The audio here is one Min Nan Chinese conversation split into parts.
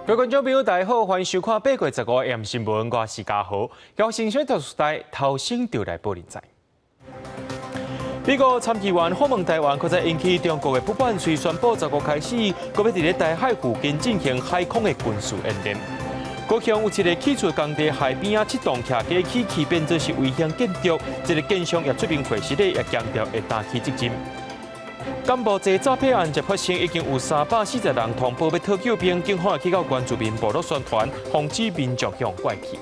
各位觀眾朋友，大家好，歡迎收看8月15 AM 新聞，我是嘉豪。有新鮮特殊台頭先就來報您知。美國參議員訪問台灣，閣再引起中國的不滿，遂宣布十五開始，閣欲佇咧台海附近進行海空的軍事演練。高雄有一个起厝工地海邊仔這棟徛家起起變做是危險建築，這个建商也出面解釋咧，也強調會擔起責任。柬埔寨詐騙案一發生，已經有340人通報欲討救兵，警方也去到原住民部落宣傳，防止民眾予拐去。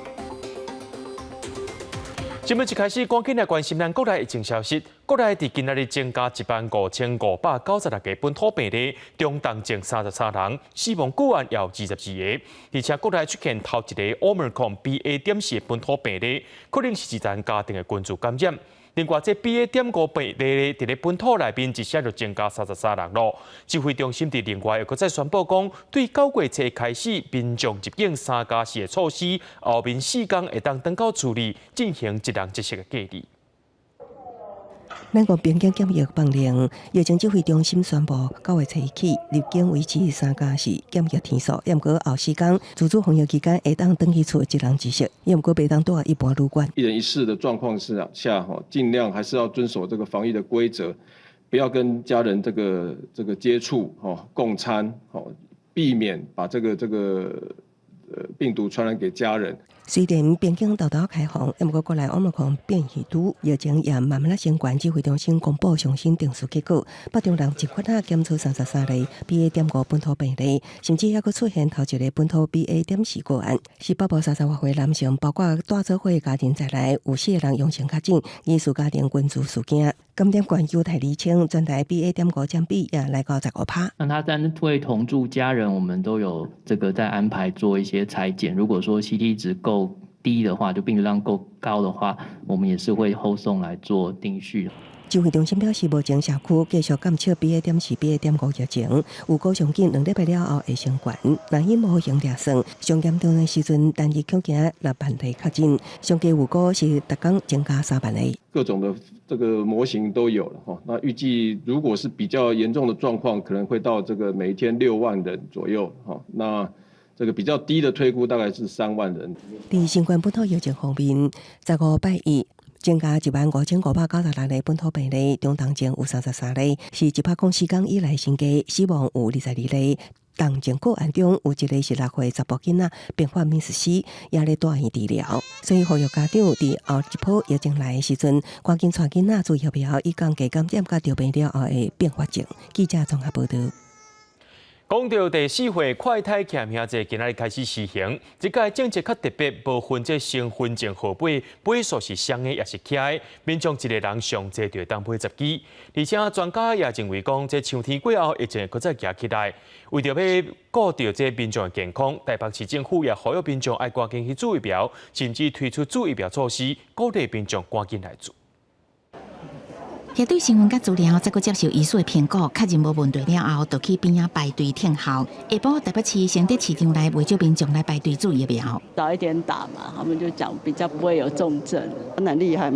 新聞一開始，趕緊來關心咱國內疫情消息。國內佇今仔日增加15,596個本土病例，中重症33人，死亡個案也有22個。而且國內出現頭一個 Omicron BA.4本土病例，可能是一層家庭的群聚感染。另外，這 BA.5病例佇咧本土內面一下就增加33人囉。指揮中心佇另外又閣再宣布講，對9月初開始，民眾入境3加4的措施，後面4天會當轉到厝裡進行一人一室的隔離。美國邊境檢疫放令，疫情指揮中心宣布，9月初起入境維持3加4檢疫天數，毋過後4天自主防疫期間會當轉去厝一人一室，毋過袂當蹛一般旅館。一人一室的狀況下，哈，盡量還是要遵守這個防疫的規則，不要跟家人這個接觸，哈，共餐，避免把這個病毒傳染給家人。雖然邊境沓沓開放，毋過國內奧密克戎變異株疫情也慢慢仔升懸。指揮中心公布上新定序結果，北中南一塊仔檢出33例 BA.5本土病例，甚至猶閣出現頭一个本土 BA.4個案。是北部30外歲男性，包括蹛做伙家庭在內，有四個人陽性確診，疑似家庭群聚事件。感染源有待釐清，全台 BA.5佔比也來到15趴。那他單位同住家人，我們都有這個在安排做一些採檢。如果說 CT 值夠低的話，就病毒量夠高的話，我們也是會後送來做定序。指揮中心表示，目前社區繼續監測 BA.4、BA.5疫情，有估上緊2禮拜了後會升懸。若以模型驗算，上嚴重的時陣單日恐驚6萬例確診，上低預估是逐工增加3萬例。各種的這個模型都有了哈，那預計如果是比較嚴重的狀況，可能會到這個每一天6萬人左右哈。那這個比較低的推估大概是3萬人。佇新冠本土疫情方面，15拜一增加15,596例本土病例，中重症有33例，是104天以來新低，死亡有22例。重症個案中有一个是6歲查埔囡仔併發瀕死，也咧住院治療。所以呼籲家長佇後一波疫情來的時陣，趕緊帶囡仔注疫苗，以降低感染佮著病了後的併發症。記者綜合報導。講到第四回快篩實名制，今仔日開始施行。這屆政策較特別，無分這身份證號碼，尾數是雙的抑是騎的，民眾一个人上濟就會當買10支。而且專家也認為講，這秋天過後疫情會閣再行起來。為著欲顧著這民眾的健康，台北市政府也呼籲民眾愛趕緊去注疫苗，甚至推出注疫苗措施，鼓勵民眾趕緊來注。核對身份佮資料，再閣接受醫師的評估，確認無問題了後，就去邊仔排隊等候。下晡台北市承德市場內，袂少民眾來排隊注疫苗。早一點打嘛，他們就講比較不會有重症，很厲害，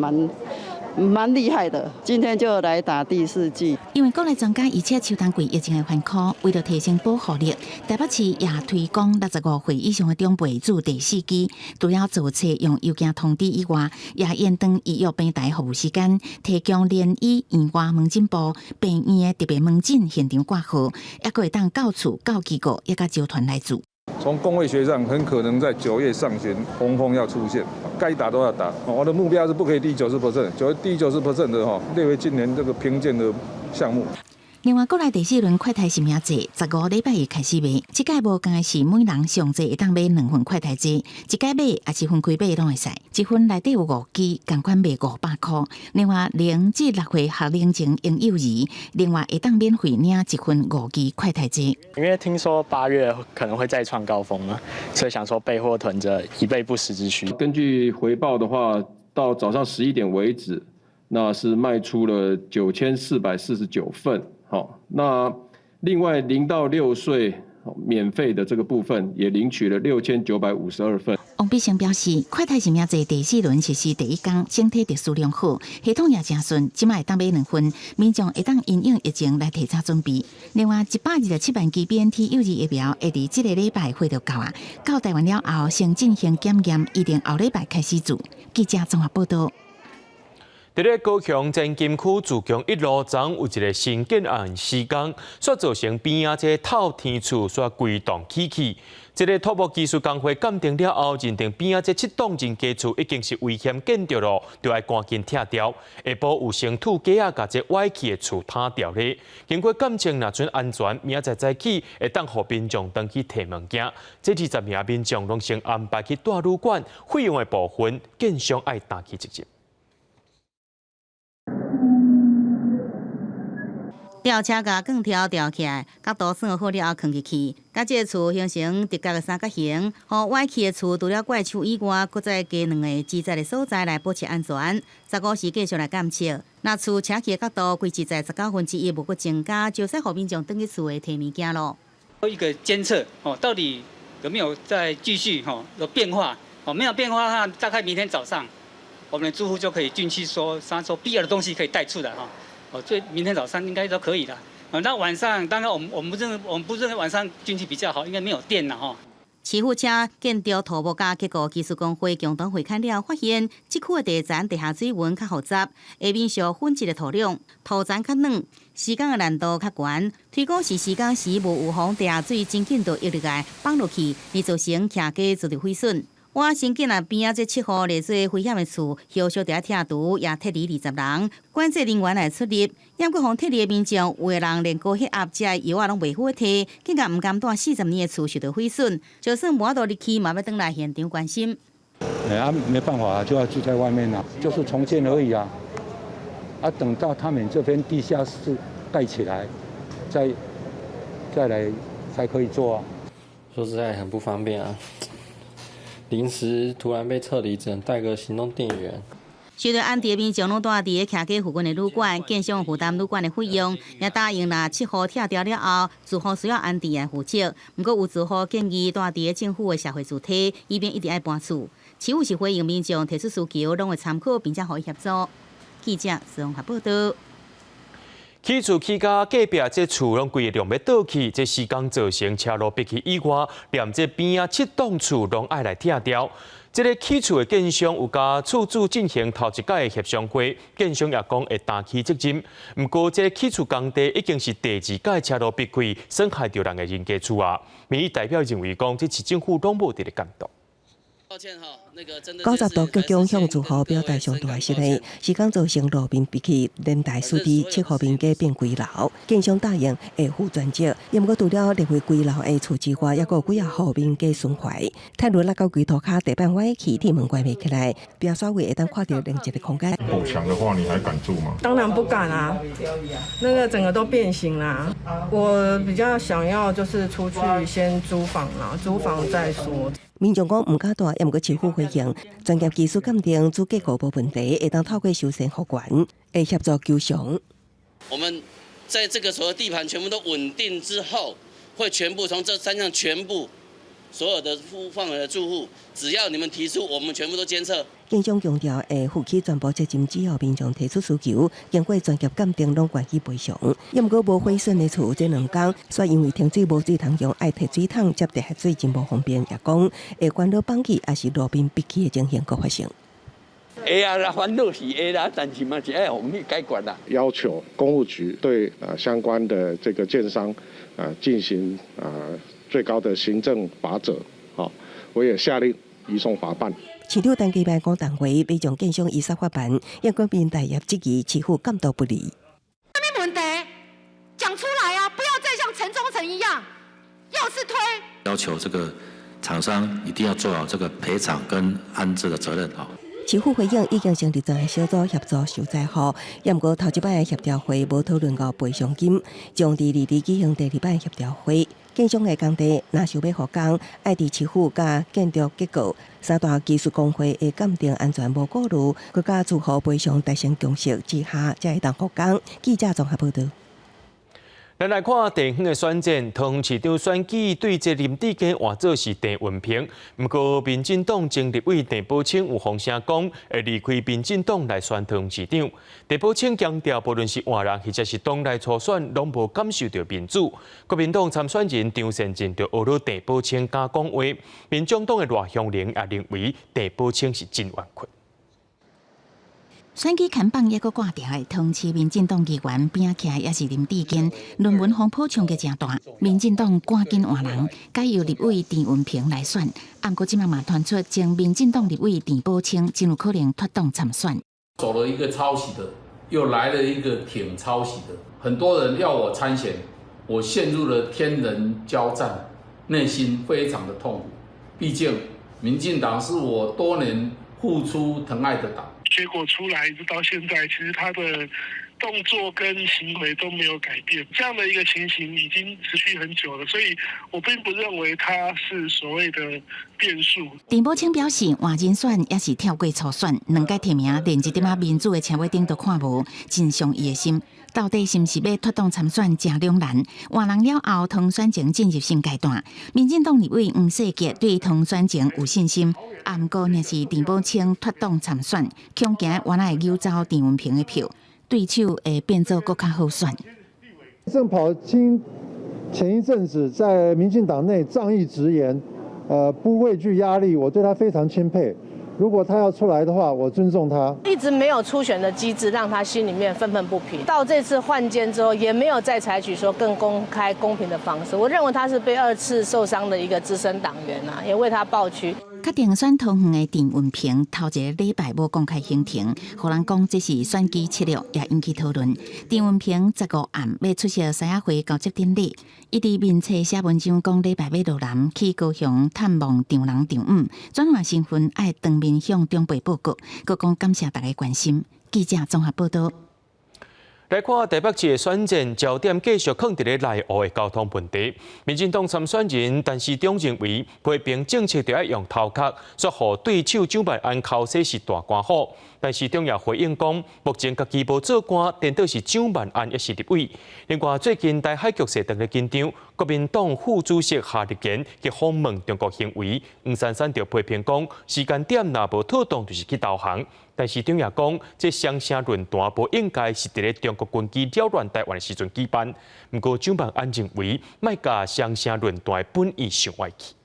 蠻厲害的。今天就來打第四劑。因為國內專家預測秋冬季疫情會反彈，為著提升保護力，台北市也推廣65歲以上的長輩注第四劑。除了做冊用郵件通知以外，也延長醫藥平台服務時間，提供聯醫院外門診部、病院的特別門診現場掛號，猶閣會當到厝、到機構，也佮招團來注。從公衛學上，很可能在9月上旬洪峰要出現，該打都要打。我的目標是不可以低90%，低90% 的哈，列為今年這個評鑑的項目。另外，國內第四輪快篩實名制，15禮拜一開始賣。這擺無仝是每人上濟會當買兩份快篩劑，一擺買抑是分開買攏會使。一份內底有五支，仝款賣500箍。另外，0至6歲學齡前嬰幼兒，另外會當免費領一份五支快篩劑。因為聽說8月可能會再創高峰嘛，所以想說備貨囤著，以備不時之需。根據回報的話，到早上11點為止，那是賣出了9449份。好，那另外0到6歲免費的這個部分，也領取了6952份。王必勝表示，快篩實名制第四輪實施第一工，整體秩序良好，系統也誠順，這擺會當買兩份，民眾會當因應疫情來提早準備。另外，127萬劑 BNT 幼兒疫苗會佇這个禮拜貨就到啊，到台灣了後先進行檢驗，預定後禮拜開始注。記者綜合報導。佇咧高雄前金區自強一路昨昏有一个新建案施工，煞造成邊仔這透天厝煞規棟起去。這个土木技術工會鑑定了後，認定邊仔這七棟人家厝已經是危險建築囉，就愛趕緊拆掉。下晡有先土架仔共這歪去的厝塌掉咧。經過鑑證，若準安全，明仔載早起會當予民眾轉去提物件。這20名民眾攏先安排去蹛旅館，費用的部分，建商愛擔起責任。吊車共鋼條吊起來，角度算好了後囥入去，共這个厝形成直角的三角形，予歪去的厝除了怪樹以外，閣再加兩个支載的所在來保持安全。15時繼續來監測，若厝斜去的角度維持在1/19無閣增加，就使予民眾轉去厝內提物件囉。一個監測哦，到底有沒有再繼續吼有變化？哦，沒有變化的話，大概明天早上，我們的住戶就可以進去說，說說必要的東西可以帶出來哈。哦，最明天早上應該都可以了。那晚上當然我們不認為晚上進去比較好，應該沒有電了哈。市府請建築土木佮結構技術工會共同會勘了，發現這區的地層地下水溫較複雜，下面屬粉質的土壤，土層較軟，施工的難度較懸。推估是施工時無預防地下水真緊就溢入來放落去，而造成徛家遭著毀損。我先見啊邊仔這七戶列做危險的厝，後續著愛拆除，也撤離20人，管制人員來出入。猶閣予撤離的民眾，有的人連高血壓這藥仔攏袂赴提，更加毋甘蹛40年的厝受到毀損，就算無法度入去，嘛欲轉來現場關心。哎啊，沒辦法，就要住在外面啦，就是重建而已啊。啊，等到他們這邊地下室蓋起來，再來才可以做啊。說實在很不方便啊。臨時突然被撤離，只能帶個行動電源。受到安置的民眾攏蹛佇咧徛家附近的旅館，建商負擔旅館的費用，也答應若七戶拆掉了後，住戶需要安置來負責。毋過有住戶建議蹛佇咧政府的社會住宅，以免一直愛搬厝。市府是回應民眾提出需求，攏會參考並且予以協助。記者綜合報導。起厝起甲隔壁這厝攏規个量欲倒去，這施工造成車路逼去以外，連這邊仔七棟厝攏愛來拆掉。這个起厝的建商有共厝主進行頭一擺的協商會，建商也講會擔起責任。毋過，這个起厝工地已經是第二擺車路逼開，損害著人的人家厝啊。民意代表認為講，這市政府攏無佇咧監督。90度鞠躬向住戶表達上大的失禮，施工造成路面逼去，連帶使得七戶民家變危樓。建商答應會負全責，毋過除了列為危樓的厝之外，猶閣有幾仔戶民家損壞。鐵路落到規塗跤，地板歪去，鐵門關袂起來，壁煞位會當看著另一个空間。夠牆的話，你還敢住嗎？當然不敢啊，那個整個都變形啦。我比較想要就是出去先租房啦，租房再說。民眾講毋敢蹛，猶毋過市府回應，專業技術鑑定主結構無問題，會當透過修繕復原，會協助求償。我們在這個所有地盤全部都穩定之後，會全部從這三項全部所有的戶範圍的住戶，只要你們提出，我們全部都監測。建商強調會負起全部責任，只要民眾提出需求，經過專業鑑定，攏願意賠償。猶毋過無毀損的厝，這兩工煞因為停水無水通用，愛提水桶接地下水真無方便，也講會關落放棄，抑是路面逼起的情形閣發生。會啊啦，煩惱是會啦，但是嘛是愛予去解決啦。要求工務局對啊相關的這個建商啊進行啊最高的行政罰則，好，我也下令移送法辦。市長陳其邁講，重回欲將建商依法法辦，抑閣面大業質疑市府監督不力。什麼問題？講出來啊！不要再像城中城一樣，又是推。要求這個廠商一定要做好這個賠償跟安置的責任啊。市府回應已經成立專案小組協助受災戶，猶毋過頭一擺的協調會無討論到賠償金，將佇二日舉行第二擺協調會。建商的工地若想欲復工，愛佇市府佮建築結構三大技術工會的鑑定安全無顧慮，閣佮住戶賠償達成共識之下，才會當復工。記者綜合報導。咱來看地方的選戰，桃園市長選舉對這林智堅換做是鄭運鵬，毋過民進黨前立委鄭寶清有風聲講會離開民進黨來選桃園市長。鄭寶清強調，無論是換人或者是黨內初選，攏無感受著民主。國民黨參選人張善政就呵咾鄭寶清敢講話，民眾黨的賴香伶也認為鄭寶清是真冤屈。選舉看板猶閣掛著的，桃園市民進黨議員拼起來也是林智堅，論文風波衝擊誠大，民進黨趕緊換人，改由立委鄭運鵬來選。毋過這馬嘛傳出前民進黨立委鄭寶清真有可能脫黨參選。走了一個抄襲的，又來了一個挺抄襲的，很多人要我參選，我陷入了天人交戰，內心非常的痛苦。畢竟民進黨是我多年付出疼愛的黨。結果出來一直到現在，其實他的動作跟行為都沒有改變，這樣的一個情形已經持續很久了，所以我並不認為他是所謂的變數。鄭寶清表示，換人選抑是跳過初選，兩屆提名連一點仔民主的車尾燈都看無，真傷伊的心。到底是毋是欲脫黨參選，誠兩難。換人了後，桃園選情進入新階段。民進黨立委黃世傑對桃園選情有信心，毋過若是鄭寶清脫黨參選，恐驚原來會扭走鄭運鵬的票，對手會變做閣較好選。鄭寶清前一陣子在民進黨內仗義執言，不畏懼壓力，我對他非常欽佩。如果他要出來的話，我尊重他。一直沒有初選的機制，讓他心裡面憤憤不平。到這次換肩之後，也沒有再採取說更公開、公平的方式。我認為他是被二次受傷的一個資深黨員啊，也為他抱屈。確定選桃園的鄭運鵬，頭一個禮拜無公開行程，予人講這是選舉策略，也引起討論。鄭運鵬15暗欲出席獅仔會交接典禮，伊佇面冊寫文章講禮拜欲落南去高雄探望丈人丈母，轉換身份愛當面向長輩報告，閣講感謝大家關心。記者綜合報道。來看台北市的選戰焦點繼續囥佇咧內湖的交通問題。民進黨參選人陳時中認為，批評政策著愛用頭殼，說予對手蔣萬安剾洗是大官虎。陳時中也回應講，目前家己無做官，顛倒是蔣萬安抑是立委。另外，最近台海局勢特別緊張，國民黨副主席夏立言去訪問中國行為，黃珊珊就批評講，時間點若無妥當，就是去投降。陳時中也講，這雙城論壇無應該是佇咧中國軍機擾亂台灣的時陣舉辦。毋過蔣萬安認為，莫共雙城論壇的本意想歪去。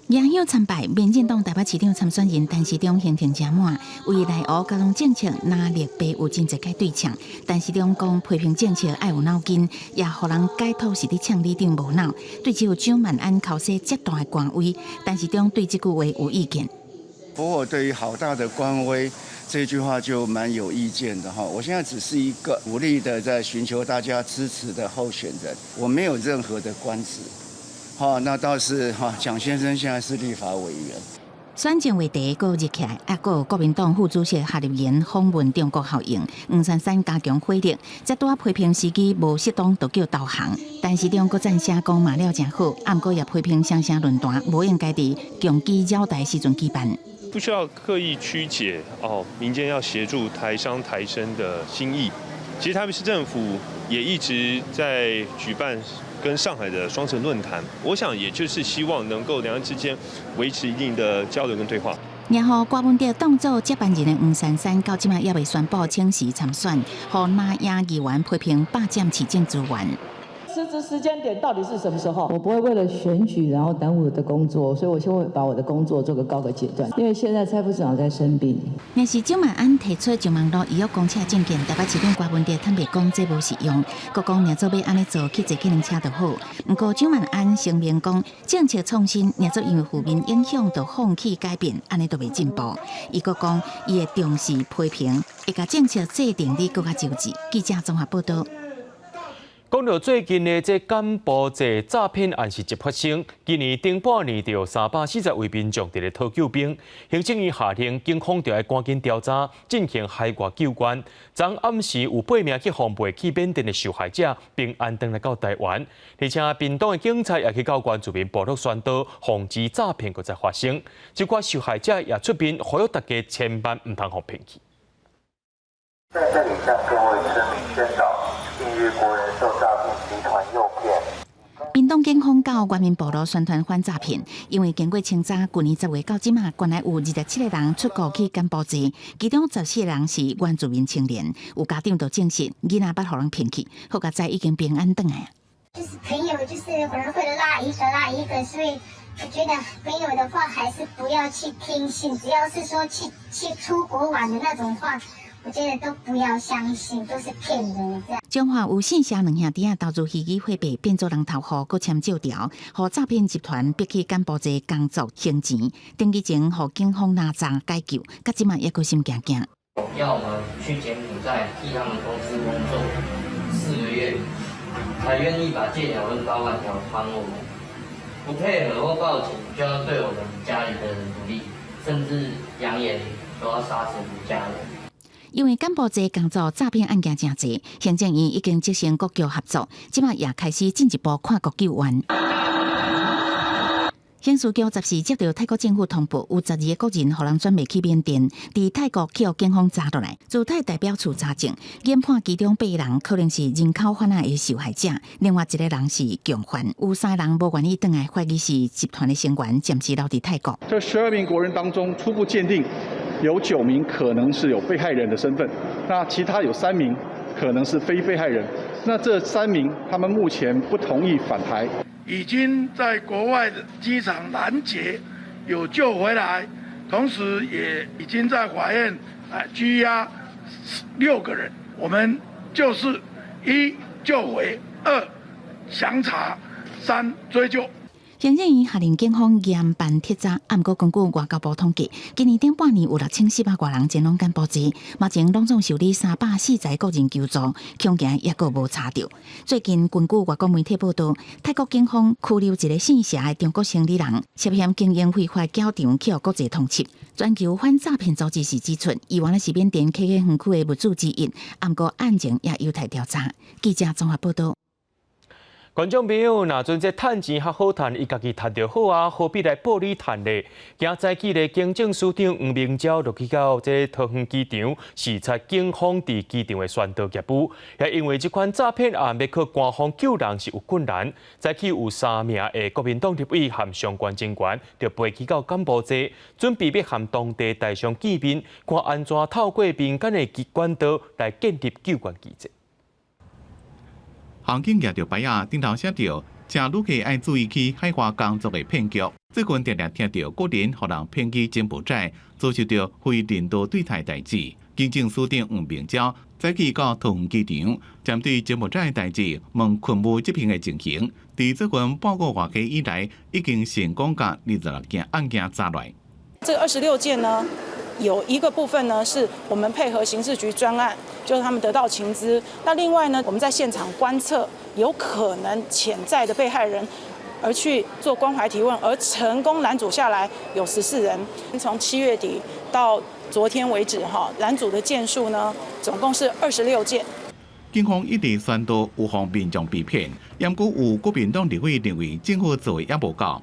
贏響參敗，民進黨台北市長參選人陳時中行程誠滿，為內湖交通政策藍綠白有真濟個對嗆。陳時中講批評政策愛有腦筋，也予人解脫是佇嗆里長無腦。對手蔣萬安剾洗遮大的官威，陳時中對這句話有意見。不過我對於好大的官威這句話就蠻有意見的哈。我現在只是一個努力的在尋求大家支持的候選人，我沒有任何的官職。好，那倒是哈，蔣先生現在是立法委員。選戰話題閣熱起來，啊，閣有國民黨副主席夏立言訪問中國效應，黃珊珊加強火力，才拄仔批評時機無適當，就叫投降。陳時中閣讚聲講罵了誠好，毋過也批評雙城論壇無應該佇共機擾台時陣舉辦。不需要刻意曲解哦，民間要協助台商台生的心意。其實台北市政府也一直在舉辦跟上海的雙城論壇，我想也就是希望能夠兩岸之間維持一定的交流跟對話。然後郭文哲當做接班人的黃珊珊，到這馬猶未宣布請辭參選，予藍營議員批評霸佔市政資源。辭職時間點到底是什麼時候？我不會為了選舉然後耽誤我的工作，所以我先會把我的工作做個告個階段。因為現在蔡副市長在生病。若是蔣萬安提出蔣萬路預約公車政見，台北市長郭文哲坦白講這無實用，閣講若做欲按呢做去坐計程車就好。毋過蔣萬安聲明講，政策創新若做因為負面影響就放棄改變，按呢就袂進步。伊閣講，伊會重視批評，會共政策制定得閣較周至。記者綜合報道。講到最近的這柬埔寨詐騙案是一發生，今年頂半年就有340位民眾佇咧討救兵，行政院下令警方著愛趕緊調查，進行海外救援。昨暗時有八名去予賣去緬甸的受害者平安轉來到台灣，而且屏東的警察也去到原住民部落宣導，防止詐騙閣再發生。這寡受害者也出面呼籲大家千萬毋通予騙去。在這裡向各位村民宣導。國人受詐騙集團誘騙。屏東警方到原民部落宣傳反詐騙，因為經過清查，舊年10月到這馬，原來有27個人出國去柬埔寨，其中14個人是原住民青年。有家長就證實，囡仔捌予人騙去，好佳哉已經平安轉來。就是朋友，就是可能會拉一個拉一個，所以我覺得朋友的話還是不要去聽信，只要是說去出國玩的那種話，我覺得都不要相信，都是騙人的。彰化有姓謝兩兄弟仔投資虛擬貨幣變做人頭戶，閣簽借條，予詐騙集團逼去柬埔寨工作還錢。登記前予警方攔查解救，到這馬猶閣心驚驚。要我們去柬埔寨替他們公司工作4個月，才願意把借條跟罰款條還我們。不配合或報警，就要對我們家裡的人不利，甚至揚言說要殺死我們家人。因為柬埔寨工作詐騙案件誠濟，行政院已經責成各局合作，這馬也開始進一步跨國救援。刑事局14接到泰國政府通報，有12個國人予人轉賣去緬甸，佇泰國去予警方查落來。駐泰代表處查證，研判其中八人可能是人口販仔的受害者，另外一個人是共犯，有三人無願意轉來，懷疑是集團的成員，暫時留佇泰國。這12名國人當中，初步鑑定有9名可能是有被害人的身份，那其他有3名可能是非被害人。那這3名他們目前不同意返台。已經在國外的機場攔截，有救回來，同時也已經在法院啊拘押6個人。我們就是一救回，二詳查，三追究。行政院下令警方嚴辦鐵閘，毋過根據外交部統計，今年頂半年有6400外人前往柬埔寨，目前攏總受理340個國人求助，恐驚猶閣無查著。最近根據外國媒體報道，泰國警方拘留一個姓謝的中國生理人，涉嫌經營非法攪場，去予國際通緝。全球反詐騙組織是指出，伊原來是緬甸 KK 園區的物主之一，毋過案情也有待調查。記者綜合報道。觀眾朋友，若準這趁錢較好趁，伊家己趁就好啊，何必來報你趁咧？今早起咧，警政署長黃明昭就去到這桃園機場視察警方佇機場的宣導業務，也因為這款詐騙案欲靠官方救人是有困難。早起有三名的國民黨立委和相關人員就飛去到柬埔寨，準備欲和當地台商見面，看按怎透過民間的管道來建立救援機制。航警舉著牌仔，頂頭寫著，請旅客愛注意去海外工作的騙局。最近定定聽著國人予人騙去柬埔寨，遭受著非人道對待代誌。警政署長黃明昭早起到桃園機場，針對柬埔寨代誌問勤務執行的情形。佇最近半個外期以來，已經成功共26件案件查來。這26件呢，有一個部分呢，是我們配合刑事局專案，就是他們得到情資。那另外呢，我們在現場觀測有可能潛在的被害人，而去做關懷提問，而成功攔阻下來有14人。從7月底到昨天為止，哈，攔阻的件數呢，總共是26件。警方一直宣導預防民眾被騙，毋過有國民黨立委認為政府做的猶無夠。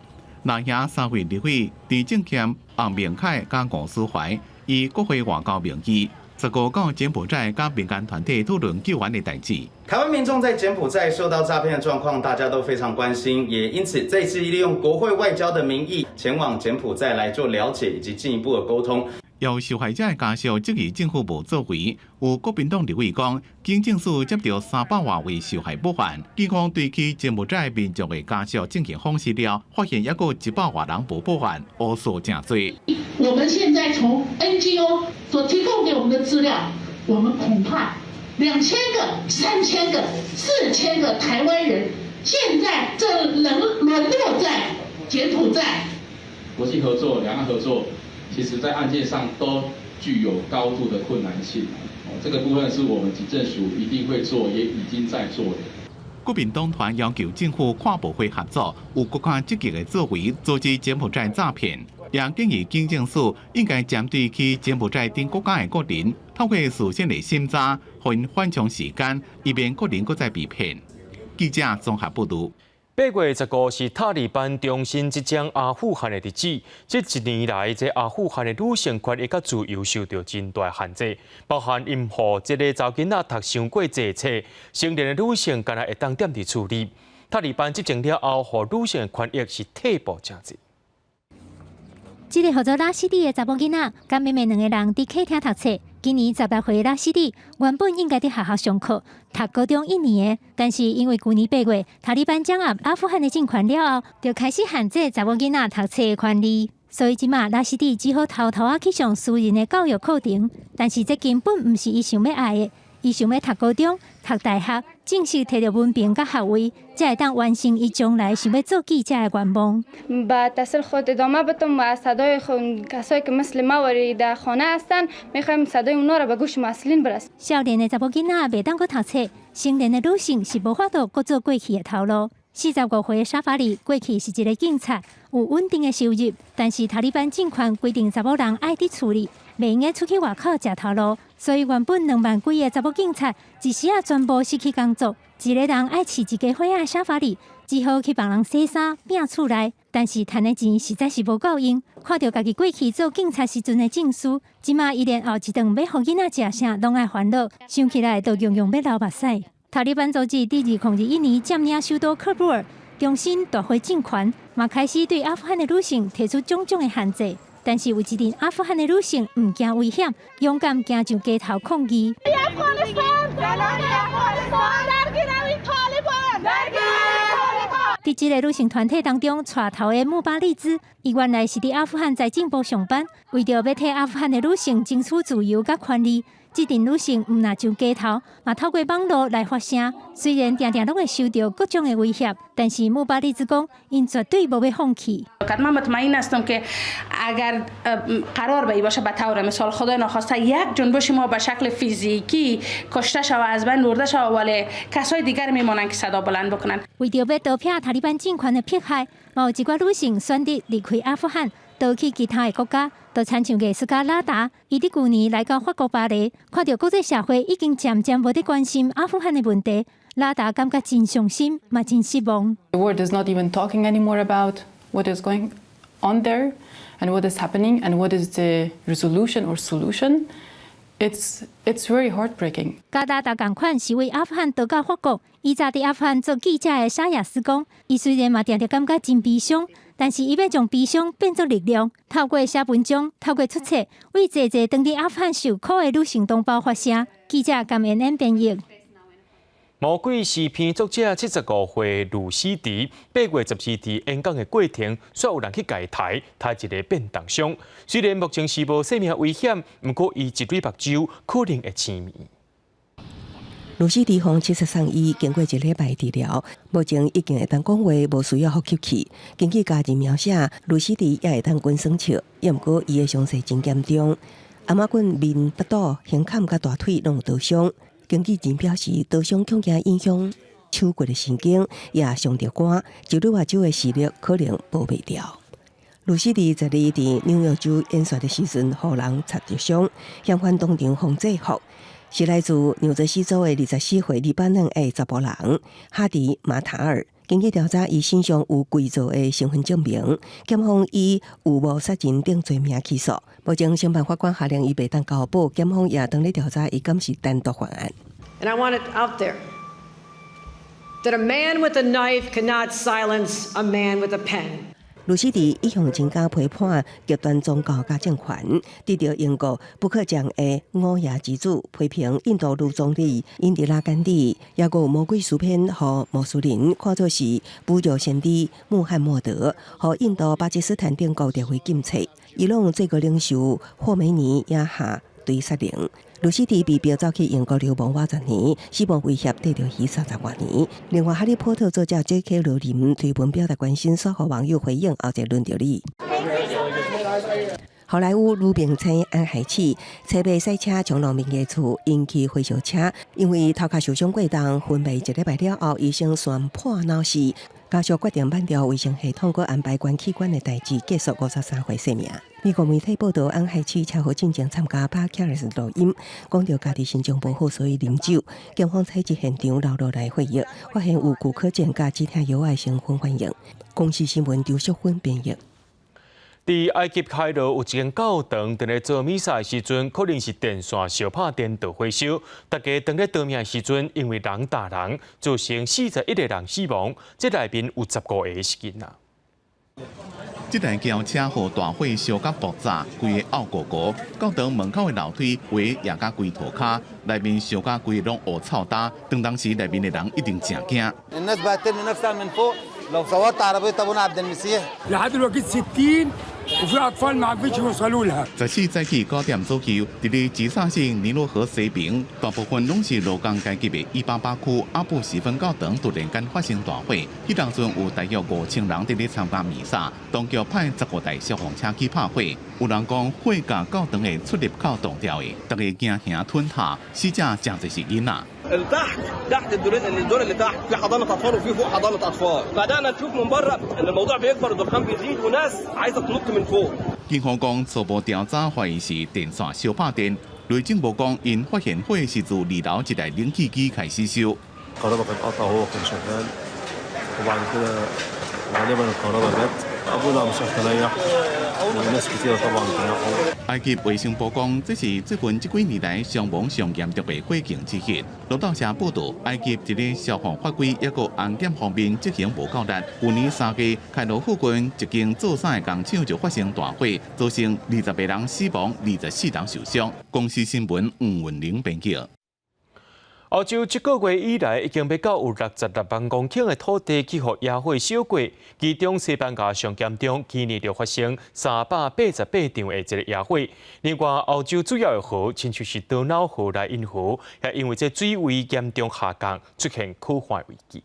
那遐三位立委陳政謙、洪明凱佮吳斯懷，以國會外交名義，15到柬埔寨佮民間團體討論救援的代誌。台灣民眾在柬埔寨受到詐騙的狀況，大家都非常關心，也因此這次利用國會外交的名義前往柬埔寨來做了解以及進一步的溝通。有受害者的家屬質疑政府無作為，有國民黨立委講，警政署接著300外位受害報案，警方對去柬埔寨民眾的家屬進行訪視了，發現猶閣100外人無報案，烏數誠濟。我們現在從 NGO 所提供給我們的資料，我們恐怕2000個、3000個、4000個台灣人，現在正淪落在柬埔寨。國際合作、兩岸合作，其實在案件上都具有高度的困難性。哦，這個部分是我們警政署一定會做，也已經在做的。國民黨團要求政府跨部會合作，有閣較積極的作為，阻止柬埔寨詐騙。也建議警政署應該針對去柬埔寨等國家的國人，透過事先的審查，予𪜶緩衝時間，以免國人閣再被騙。記者綜合報導。8月15是塔利班重新執掌阿富汗的日子。這一年來，這阿富汗的女性權益佮自由受到真大限制，包含𪜶予這个查某囡仔讀傷過濟冊，成年的女性干焦會當踮佇厝裡。塔利班執政了後，予女性的權益是退步誠濟。這个號做拉斯蒂的查某囡仔，佮妹妹兩个人佇客廳讀冊。今年16歲拉斯蒂原本應該佇學校上課，讀高中一年的，但是因為舊年8月塔利班掌握阿富汗的政權了後，就開始限制查某囡仔讀冊的權利，所以這馬拉斯蒂只好偷偷仔去上私人的教育課程。但是這根本毋是伊想欲愛的，伊想欲讀高中、讀大學，正式提著文憑佮學位，才會當完成伊將來想欲做記者的願望。 به تحصیل خود ادامه بدم و از صدای کسایی که مثل ما واری در خانه هستن میخوایم صدای اونا را به گوش مسئولین برسونیم。少年的查某囡仔袂當閣讀冊，成年的女性是無法度閣做過去的頭路。45歲的沙法里過去是一个警察，有穩定的收入，但是塔利班政權規定查某人愛佇厝裡，袂用得出去外口食頭路，所以原本2萬幾个查某警察一時仔全部失去工作，一个人愛飼一家伙仔的沙法里，只好去幫人洗衫、摒厝內，但是趁的錢實在是無夠用。看著家己過去做警察時陣的證書，這馬伊連後一頓欲予囡仔食啥攏愛煩惱，想起來就強強欲流目屎。塔利班組織佇2021年佔領首都喀布爾，重新奪回政權，嘛開始對阿富汗的女性提出種種的限制。但是有一陣阿富汗的女性毋驚危險，勇敢行上街頭抗議。佇這个女性團體當中，帶頭的穆巴利茲，伊原來是佇阿富汗財政部上班，為著欲替阿富汗的女性爭取自由佮權利，這陣女性毋若上街頭，嘛透過網路來發聲。雖然定定攏會受著各種的威脅，但是穆巴利茲講，𪜶絕對無欲放棄。 من مطمئن هستم که اگر قرار به ای باشه به طور مثال خدای ناخواسته یک جنبش ما به شکل فیزیکی کشته شود از بین برده شود ولی کسای دیگر میمانند که صدا بلند بکنن。為著欲逃避塔利班政權的迫害，嘛有一寡女性選擇離開阿富汗，逃去其他的國家，就親像藝術家拉達，伊佇舊年來到法國巴黎，看著國際社會已經漸漸無佇關心阿富汗的問題，拉達感覺真傷心，嘛真失望。 The world is not even talking anymore about what is going on there and what is happening and what is the resolution or solution. It's very heartbreaking. 佮拉達仝款是為阿富汗逃到法國，以前佇阿富汗做記者的沙亞斯講，伊雖然嘛定定感覺真悲傷，但是伊欲將悲傷變做力量，透過寫文章，透過出冊，為濟濟當佇阿富汗受苦的女性同胞發聲。記者甘恩恩編譯。魔鬼詩篇作者75歲魯斯迪，8月14佇演講的過程，煞有人去共伊刣，刣一个變動傷。雖然目前是無生命危險，毋過伊一對目睭可能會青盲。魯斯迪予七十送醫，經過一禮拜治療，目前已經會當講話，無需要呼吸器。根據家人描寫，魯斯迪也會當滾耍笑，也毋過伊的傷勢真嚴重，頷仔骨面、腹肚、胸坎佮大腿攏有刀傷。經紀人表示，刀傷恐驚影響手骨的神經，也傷著肝，一對目睭的視力可能保袂牢。魯斯迪十二佇紐約州演說的時陣，予人插著傷，嫌犯當場予制服，是來自紐澤西州的24歲黎巴嫩裔查埔人哈迪馬塔爾。根據調查，伊身上有偽造的身份證明，檢方以有謀殺人等罪名起訴。目前承辦法官下令伊袂當交保，檢方也當咧調查伊敢是單獨犯案。 And I want it out there that a man with a knife cannot silence a man with a pen. 魯斯迪一向真敢批判極端宗教佮政權，得著英國布克獎的午夜之子批評印度女總理英迪拉甘地，抑閣有魔鬼詩篇予穆斯林看作是侮辱先知穆罕默德，予印度巴基斯坦等國列為禁冊。伊朗最高領袖霍梅尼也下墜殺令。魯斯迪被逼走去英國流亡偌十年，死亡威脅綴著伊30外年。另外，《哈利波特》作者 J.K. 羅琳推文表達關心，煞予網友回應後一個輪著你。好萊塢女明星安海瑟車馬賽車衝落民家厝，引起火燒車，因為頭殼受傷過重，昏迷一禮拜了後，醫生宣判腦死。家屬決定挽掉衛生系統，閣安排捐器官的代誌，結束53歲生命。美國媒體報道，安海市車禍進前參加 podcast 錄音，講著家己心情無好，所以啉酒。警方採集現場留落來血液，發現有古柯鹼佮止疼藥的成分反應。公視新聞張淑芬編譯。佇埃及開羅有一間教堂，佇咧做彌撒的時陣，可能是電線燒拍電導火燒。大家當咧逃命的時陣，因為人踏人，造成41個人死亡。這內面有15個是囡仔。這台轎車予大火燒甲爆炸，規个漚糊糊。教堂門口的樓梯圍也甲規塗跤，內面燒甲規个攏烏臭焦。當時內面的人一定誠驚。 لو صورت عربية أبونا عبد المسيح لحد دلوقتي 60 وفي أطفال ما عرفتش يوصلوا لها。 14早起9點左右，佇咧吉薩省尼羅河西邊，大部分攏是勞工階級的188區阿布時分教堂突然間發生大火，彼當陣有大約5000人佇咧參加彌撒，當局派15台消防車去拍火。有人講火共教堂的出入口擋掉的，大家驚嚇吞下，死者誠濟是囡仔。 تحت تحت الدور الدور اللي تحت في حضانه اطفال وفي فوق حضانه اطفال بدانا نشوف من بره ان الموضوع بيكبر والدخان بيزيد وناس عايزه تنط من فوق。 警方講初步調查懷疑是電線燒拍電，雷政部講𪜶發現火是自2樓一台冷氣機開始燒。 الكهرباء كانت قاطعة وهو كان شغال وبعد كده غالبا الكهرباء جت ابونا مسيح تنيح وناس كتيرة طبعا تنيحوا。 埃及衛生部講，這是最近這幾年來傷亡上嚴重的火警之一。路透社報導，埃及佇咧消防法規抑閣安檢方面執行無夠力。舊年3月，開羅附近一間做衫的工廠就發生大火，造成28人死亡、24人受傷。公視新聞吳文玲編輯。歐洲這個月以來，已經欲到有66萬公頃的土地去予野火燒過，其中西班牙上嚴重，去年就發生388場的這个野火。另外，歐洲主要的河，親像是多瑙河、萊茵河，也因為這水位嚴重下降，出現枯旱危機。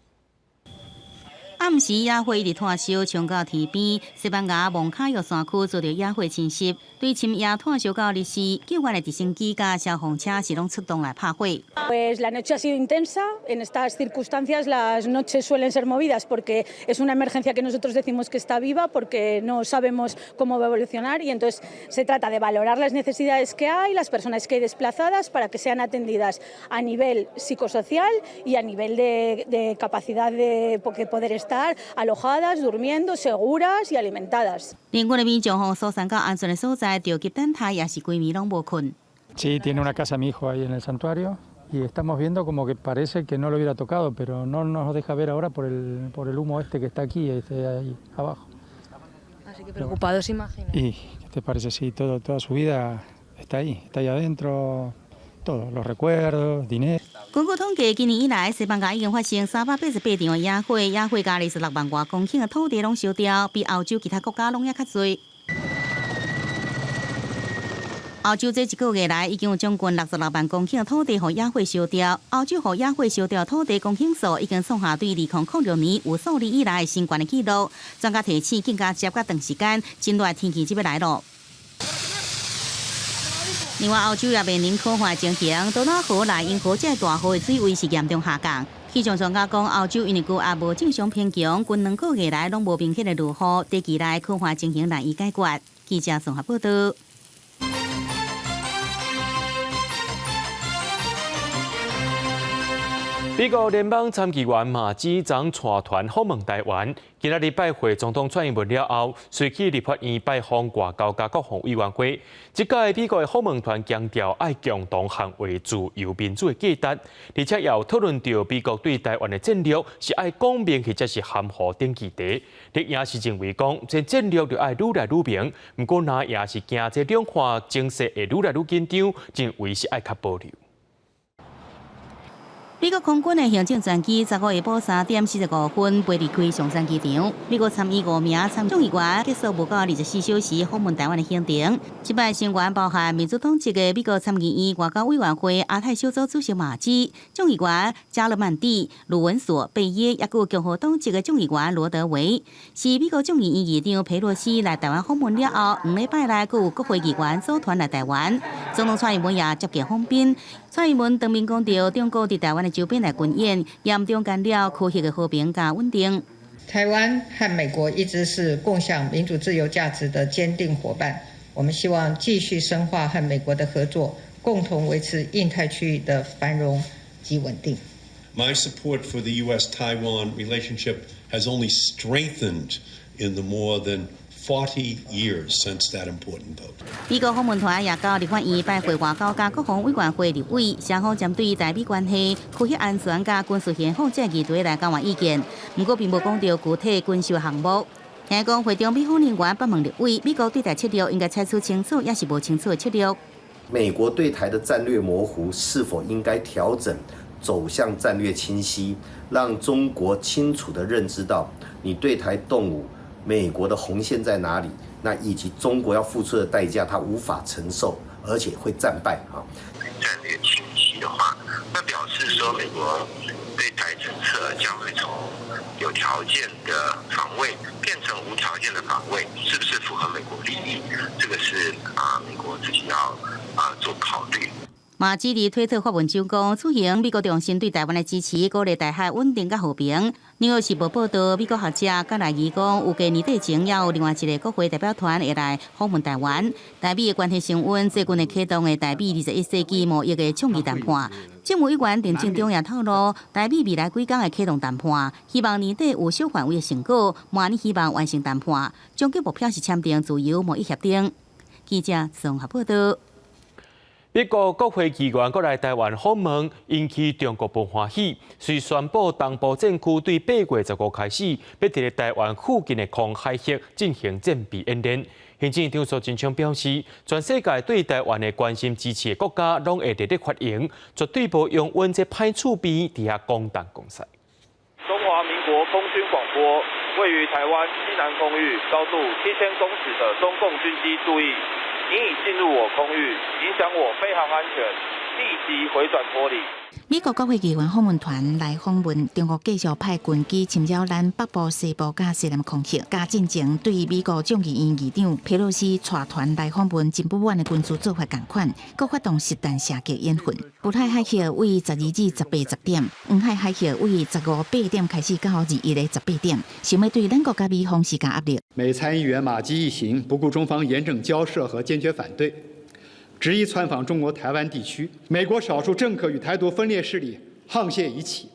暗時野火一直湠燒，衝到天邊。西班牙蒙卡約山區遭著野火侵襲，對深夜湠燒到日時，救援的直升機佮消防車是攏出動來拍火。 Pues la noche ha sido intensa. En estas circunstancias las noches suelen ser movidas porque es una emergencia que nosotros decimos que está viva porque no sabemos cómo va a evolucionar y entonces se trata de valorar las necesidades que hay, las personas que hay desplazadas para que sean atendidas a nivel psicosocial y a nivel de capacidad de poder estar alojadas, durmiendo, seguras y alimentadas。連軍的民眾予疏散到安全的所在，著急等待，也是規暝攏無睏。 Sí, tiene una casa mi hijo ahí en el santuario y estamos viendo como que parece que no lo hubiera tocado, pero no nos deja ver ahora por el humo este que está aquí, este ahí abajo. Así que preocupados, imagino. Y, ¿qué te parece? Sí, toda su vida está ahí adentro, todos los recuerdos, dinero. 根據統計，今年以來，西班牙已經發生388場的野火，野火共26萬外公頃的土地攏燒掉，比歐洲其他國家攏猶較濟。歐洲這一個月來已經有將近66萬公頃的土地予野火燒掉。歐洲予野火燒掉土地公頃數已經創下對2006年有數字以來新懸的紀錄。專家提醒，更加接較長時間，真熱天氣就欲來囉。另外，歐洲也面臨乾旱情形，多瑙河、萊茵河這大河的水位是嚴重下降。氣象專家講，歐洲因為高壓無正常偏強，近兩個月來攏無明顯的落雨，短期內乾旱情形難以解決。記者綜合報道。美國聯邦參議員馬茲昨帶團訪問台灣，今仔日拜會總統蔡英文了後，隨去立法院拜訪外交佮國防委員會。這屆美國的訪問團強調愛共同捍衛自由民主的價值，而且也有討論著美國對台灣的戰略是愛講明或者是含糊等議題。綠營是認為講，這戰略著愛愈來愈明，毋過藍營是驚這兩岸情勢會愈來愈緊張，認為是愛較保留。美國空軍的行政專機15下晡3點45分飛離開松山機場。美國參議5名參眾議員結束無到24小時訪問台灣的行程。這擺成員包含民主黨籍的美國參議院外交委員會亞太小組主席馬茲、眾議員加勒曼蒂、魯文索、貝耶，抑閣有共和黨籍的眾議員羅德維。是美國眾議院議長佩洛西來台灣訪問了後，兩禮拜內閣有國會議員組團來台灣。總統蔡英文也接見訪賓。蔡英文當面講著，中國佇台灣的周邊來軍演，嚴重干擾區域的和平佮穩定。台灣和美國一直是共享民主自由價值的堅定夥伴，我們希望繼續深化和美國的合作，共同維持印太區域的繁榮及穩定。 My support for the U.S.-Taiwan relationship has only strengthened in the more than 40 years since that important vote. 美國訪問團也到立法院拜會外交佮國防委員會立委，雙方針對台美關係、區域安全佮軍事現況這議題來交換意見。毋過並無講著具體軍售項目。聽講會中美方人員反問立委，美國對台策略應該採取清楚，抑是無清楚的策略？美國對台的戰略模糊，是否應該調整走向戰略清晰，讓中國清楚地認知到你對台動武，美國的紅線在哪裡？那以及中國要付出的代價，他無法承受，而且會戰敗啊！戰略清晰的話，那表示說美國對台政策將會從有條件的防衛變成無條件的防衛，是不是符合美國利益？這個是啊，美國自己要啊做考慮。馬基佇推特發文章講，此行美國重申對台灣的支持，鼓勵台海穩定佮和平。紐約時報報導，美國學者佮來議講，預計年底前也有另外一個國會代表團會來訪問台灣。台美的關係升溫，最近會啟動的台美21世紀貿易的倡議談判。政務委員陳建中也透露，台美未來幾工會啟動談判，希望年底有小範圍的成果，明年希望完成談判。終極目標是簽訂自由貿易協定。記者綜合報導。美國國會議員閣來台灣訪問，引起中國無歡喜，遂宣布東部戰區對8月15開始，欲佇咧台灣附近的空海域進行戰備演練。行政院長蘇貞昌表示，全世界對台灣的關心支持的國家，攏會熱烈歡迎，絕對無容阮這歹厝邊佇遐講東講西。中華民國空軍廣播，位於台灣西南空域，高度7000公尺的中共軍機注意，你已進入我空域，影響我飛航安全，立即回轉脫離。美國國會議員訪問團來訪問，中國繼續派軍機侵擾咱北部、西部佮西南空域。佮進前對美國眾議院議長佩洛西帶團來訪問，真不滿的軍事做法仝款，閣發動實彈射擊演訓。渤海海域為12至18、10點，黃海海域為15、8點開始到21的18點，想欲對咱國佮美方施加壓力。美參議員馬基一行不顧中方嚴正交涉和堅決反對，執意竄訪中國台灣地區，美國少數政客與台獨分裂勢力沆瀣一氣，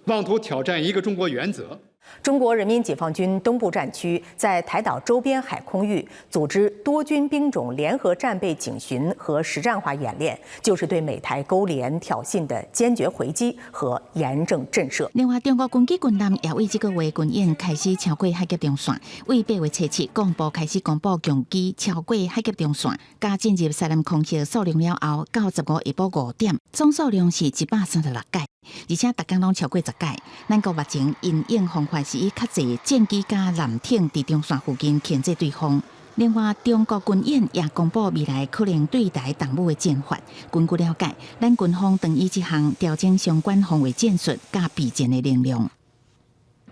妄圖挑戰一個中國原則。中國人民解放軍東部戰區在台島周邊海空域組織多軍兵種聯合戰備警巡和實戰化演練，就是對美台勾連挑釁的堅決回擊和嚴正震懾。另外，中國軍機軍艦也為這個月軍演開始超過海峽中線，為8月7日國防部開始公布共機超過海峽中線，佮進入西南空域數量了後，到15下晡5點，總數量是136架，而且逐工攏超過10架。咱國目前因應方法是以較濟戰機佮艦艇佇中線附近牽制對方。另外，中國軍演也公布未來可能對台動武的戰法。根據了解，咱軍方正依這項調整相關防衛戰術佮備戰的能量。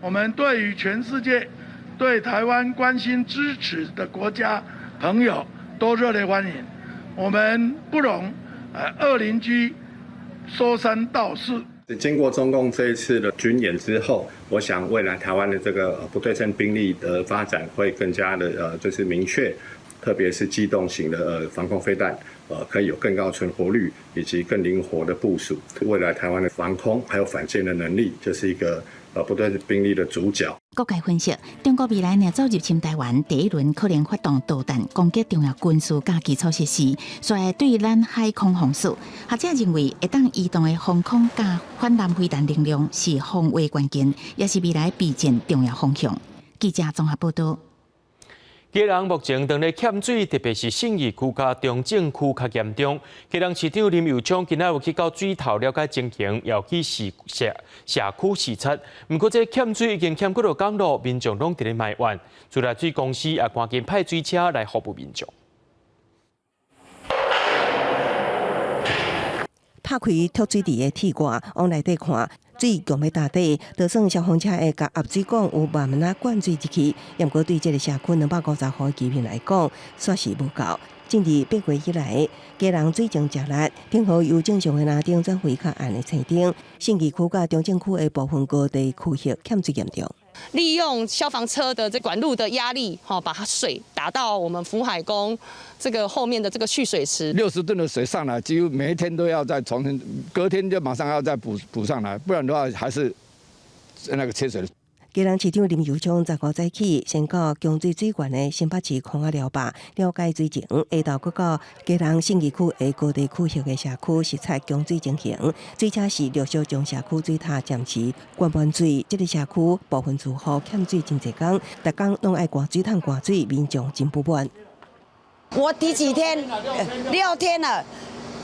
我們對於全世界對台灣關心支持的國家朋友都熱烈歡迎。我們不容惡鄰居說三道四。經過中共這一次的軍演之後，我想未來台灣的這個不對稱兵力的發展會更加的就是明確，特別是機動型的防空飛彈，可以有更高存活率以及更靈活的部署。未來台灣的防空還有反艦的能力，就是一個不對稱兵力的主角。各界分析，中國未來若走入侵台灣，第一輪可能發動導彈攻擊重要軍事佮基礎設施，所以對咱海空封鎖。學者認為，會當移動的防空佮反艦飛彈能量是防衛關鍵，也是未來備戰重要方向。記者綜合報導。基隆目前當咧欠水，特別是信義區佮中正區較嚴重。基隆市長林右昌今仔有去到水頭了解情形，也有去視社社區視察。毋過這欠水已經欠幾落工囉，民眾攏佇咧埋怨。自來水公司也趕緊派水車來服務民眾。拍開脫水池的鐵蓋，往內底看，水強欲焦底，就算消防車會共壓水管有慢慢仔灌水入去，毋過對這个社區250戶的居民來講，煞是無夠。進入8月以來，基隆水情誠熱，頂雨由正常的藍燈轉為較暗的青燈，信義區佮中正區的部分高地區域欠水嚴重。利用消防車的這管路的壓力，吼，把水打到我們福海宮這個後面的這個蓄水池。 60噸的水上來，幾乎每一天都要再重新，隔天就馬上要再補補上來，不然的話還是那個缺水。基隆市長林右昌15早起，先到供水水源的新北市空仔寮壩了解水情，下晝閣到基隆信義區的高地區域的社區視察供水情形。水車是陸續將社區水塔暫時關滿水。這个社區部分住戶欠水真濟工，逐工攏愛掛水桶掛水，民眾真不滿。我第幾天？6天了，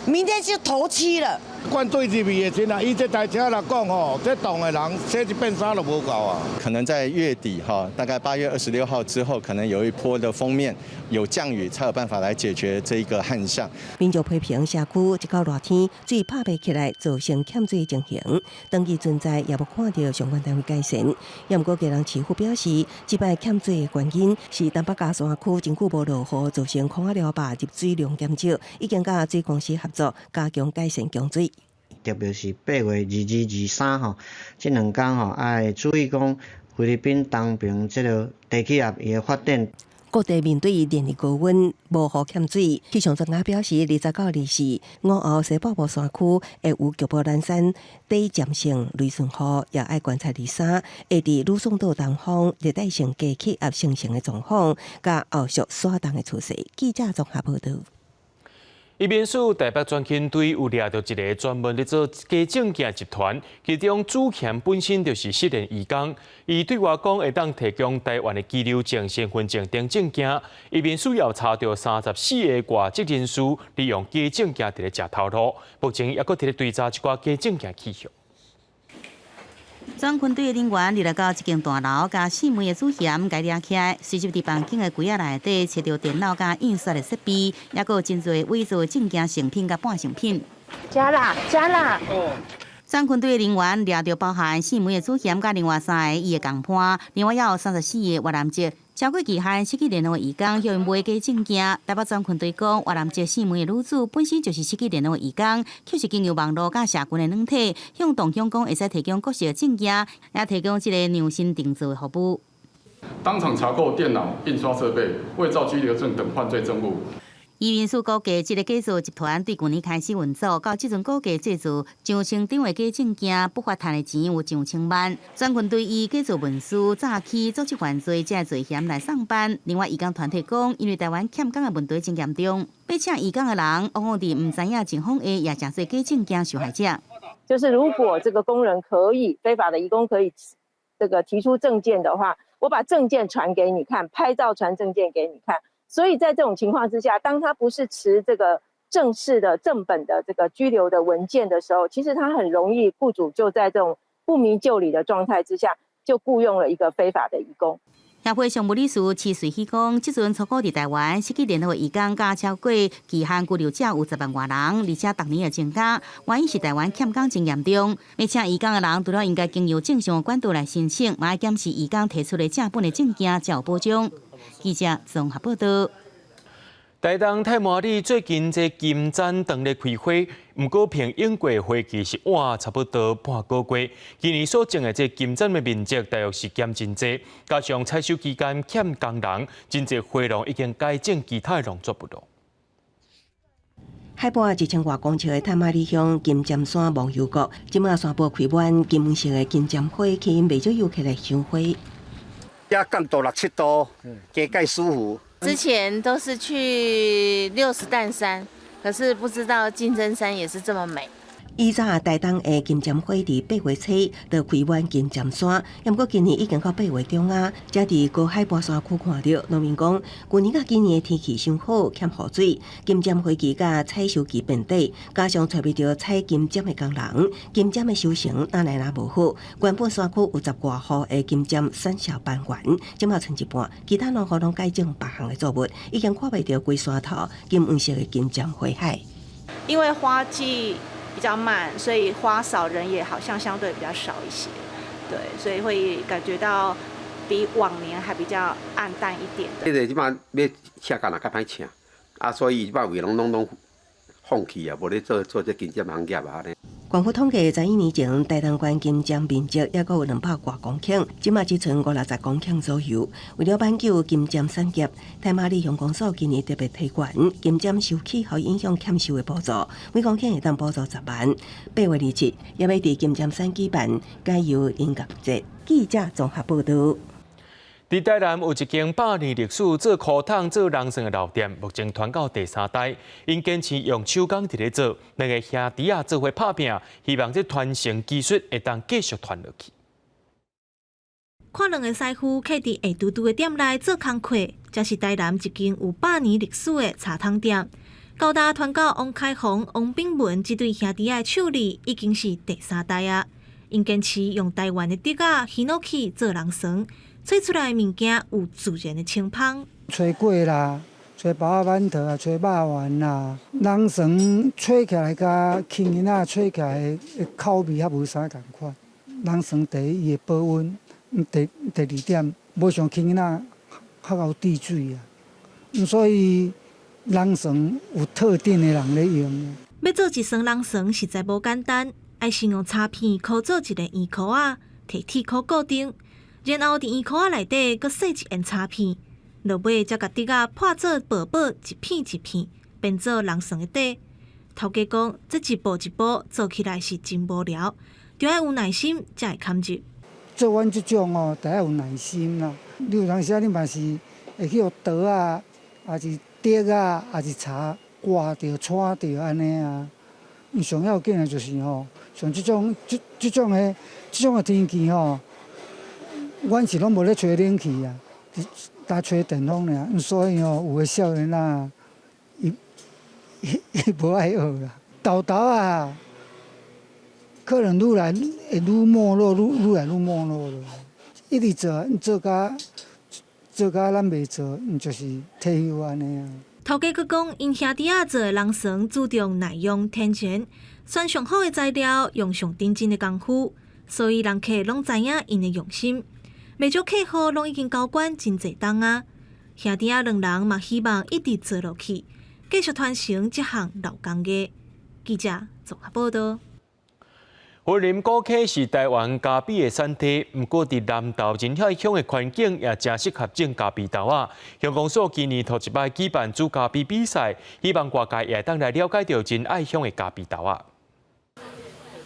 明天就頭七了。灌水入去的時啊，伊這台車來講吼，這棟的人洗一遍衫就無夠啊。可能在月底哈，大概8月26號之後，可能有一波的鋒面有降雨，才有辦法來解決這一個旱象。民眾批評社區一到熱天，水拍袂起來，造成欠水情形。長期存在，也無看到相關單位改善。也毋過基隆市府表示，這擺欠水的原因是東北加山區真久無落雨，造成空仔寮壩入水量減少，已經佮水公司合作加強改善供水。特別是8月22、23吼，這兩工吼愛注意講菲律賓東邊這个低氣壓伊的發展。各地面對連日高溫、無雨欠水，氣象專家表示，20到24，午後西北部山區會有局部懶散短暫性雷陣雨，也愛觀察23，會佇呂宋島東方熱帶性低氣壓生成的狀況，佮後續徙動的趨勢。記者綜合報導。移民署台北專勤隊有掠著一个專門咧做假證件集團，其中主嫌本身就是失聯移工，伊對外講會當提供台灣的居留證、身份證等證件。移民署又查著34個外籍人士利用假證件佇咧食頭路，目前猶閣佇咧追查這寡假證件去向。專勤隊的人員入來到這間大樓，共四名的主嫌共掠起來，隨即佇房間的櫃仔內底揣著電腦佮印刷的設備，猶閣有真濟偽造證件成品佮半成品。加啦，加啦！專勤隊的人員掠著包含四名的主嫌佮另外三个伊的共伴，另外猶有34個越南籍。超過期限失去聯絡的移工，予𪜶賣假證件。台北專勤隊講，越南籍四名的女子本身就是失去聯絡的移工，卻是經由網路佮社群的軟體，向同鄉講會使提供各式的證件，也提供這个量身訂造的服務。當場查扣電腦、印刷設備、偽造居留證等犯罪證物。移民署估計，這个假造集團對舊年開始運作，到這陣估計製造上千張的假證件，不法趁的錢有上千萬。專勤隊以假造文書、詐欺、組織犯罪這罪嫌來送辦。另外，移工團體講，因為台灣欠工的問題真嚴重，欲請移工的人，往往佇毋知影情況下，也成做假證件受害者。就是如果這個工人可以非法的移工可以這個提出證件的話，我把證件傳給你看，拍照傳證件給你看。所以在這種情況之下，當他不是持這個正式的正本的這個居留的文件的時候，其實他很容易雇主就在這種不明就裡的狀態之下，就僱傭了一個非法的移工。協會常務理事池瑞喜講，這陣初估佇台灣失去聯絡的移工，佮超過期限居留者有10萬外人，而且逐年會增加。原因是台灣欠工真嚴重，欲請移工的人，除了應該經由正常的管道來申請，嘛愛檢視移工提出的正本的證件，才有保障。記者綜合報導。台東太麻里最近這金針當咧開花，毋過平應過花期是晚差不多半個月。今年所種的這金針的面積大約是減真濟，加上採收期間欠工人，真濟花農已經改種其他的農作物囉。海拔1000外公尺的太麻里鄉金針山忘憂谷，這馬山坡開滿金黃色的金針花，吸引袂少遊客來賞花。遮降到六七度，加蓋舒服。之前都是去六十石山，可是不知道金針山也是這麼美。以早台東的金針花佇8月初就開滿金針山，毋過今年已經到8月中啊，才佇高海拔山區看著。農民講，舊年佮今年的天氣傷好，欠雨水，金針花期佮採收期變短，加上揣袂著採金針的工人，金針的收成哪來若無好。原本山區有10外戶的金針產銷班員，這馬賰一半，其他農戶攏改種別項的作物，已經看袂著規山頭金黃色的金針花海。因為花季比較慢，所以花少人也好像相對比較少一些，對，所以會感覺到比往年還比較暗淡一點。這个這擺欲請工人較歹請，啊，所以這擺為攏攏攏放棄啊，無咧做做這金針行業啊。縣府統計11年前，台東縣金針面積猶閣有200外公頃，這馬只賰50-60公頃左右。為了挽救金針產業，太麻里鄉公所今年特別提懸金針受氣候影響欠收的補助，每公頃會當補助10萬。8月27，也欲佇金針山舉辦解憂音樂節。記者綜合報導。佇台南有一間百年歷史做箍桶做籠床的老店，目前傳到第三代，𪜶堅持用手工佇咧做，兩个兄弟仔做伙拍拚，希望這傳承技術會當繼續傳落去。看兩个師傅徛佇黑嘟嘟的店內做工課，這是台南一間有百年歷史的柴桶店。高大傳到王開宏、王炳文這對兄弟仔的手裡，已經是第三代啊。𪜶堅持用台灣的竹仔、ヒノキ做籠床。吹出來的物件有自然的清芳。炊粿啦，炊包仔饅頭啊，炊肉圓啦，籠床炊起來佮輕嬰仔炊起來的口味較無啥仝款。籠床第一伊會保溫，第二點無像輕嬰仔較𠢕滴水啊。所以籠床有特定的人咧用。欲做一床籠床實在無簡單，愛先用柴片箍做一个圓箍仔，提鐵箍固定。然後佇圓箍仔內底閣塞一緣柴片，落尾才共竹仔破做薄薄一片一片，變做籠床的底。頭家講，這一步一步做起來是真無聊，著愛有耐心才會堪入。做阮這種哦，得愛有耐心啦。你有當時你嘛是會去予刀仔，抑是竹仔，抑是柴割著、穿著按呢啊。上要緊的就是吼，像這種的天氣吼。阮是攏無咧吹冷氣啊，焦吹電風爾，所以吼有的少年仔，伊無愛學啦，沓沓仔，可能愈來會愈沒落，愈來愈沒落咯。一直做，做甲咱袂做，就是退休按呢啊。頭家閣講，𪜶兄弟仔做的籠床注重耐用天然，選上好的材料，用上頂真的功夫，所以人客攏知影𪜶的用心。袂少客戶攏已經交關真濟冬啊，兄弟仔兩人嘛希望一直做落去，繼續傳承這項老工藝。記者綜合報導。雲林古坑是台灣咖啡的產地，毋過佇南投仁愛鄉的環境也誠適合種咖啡豆仔。鄉公所今年頭一擺舉辦煮咖啡比賽，希望外界也會當來了解著仁愛鄉的咖啡豆仔。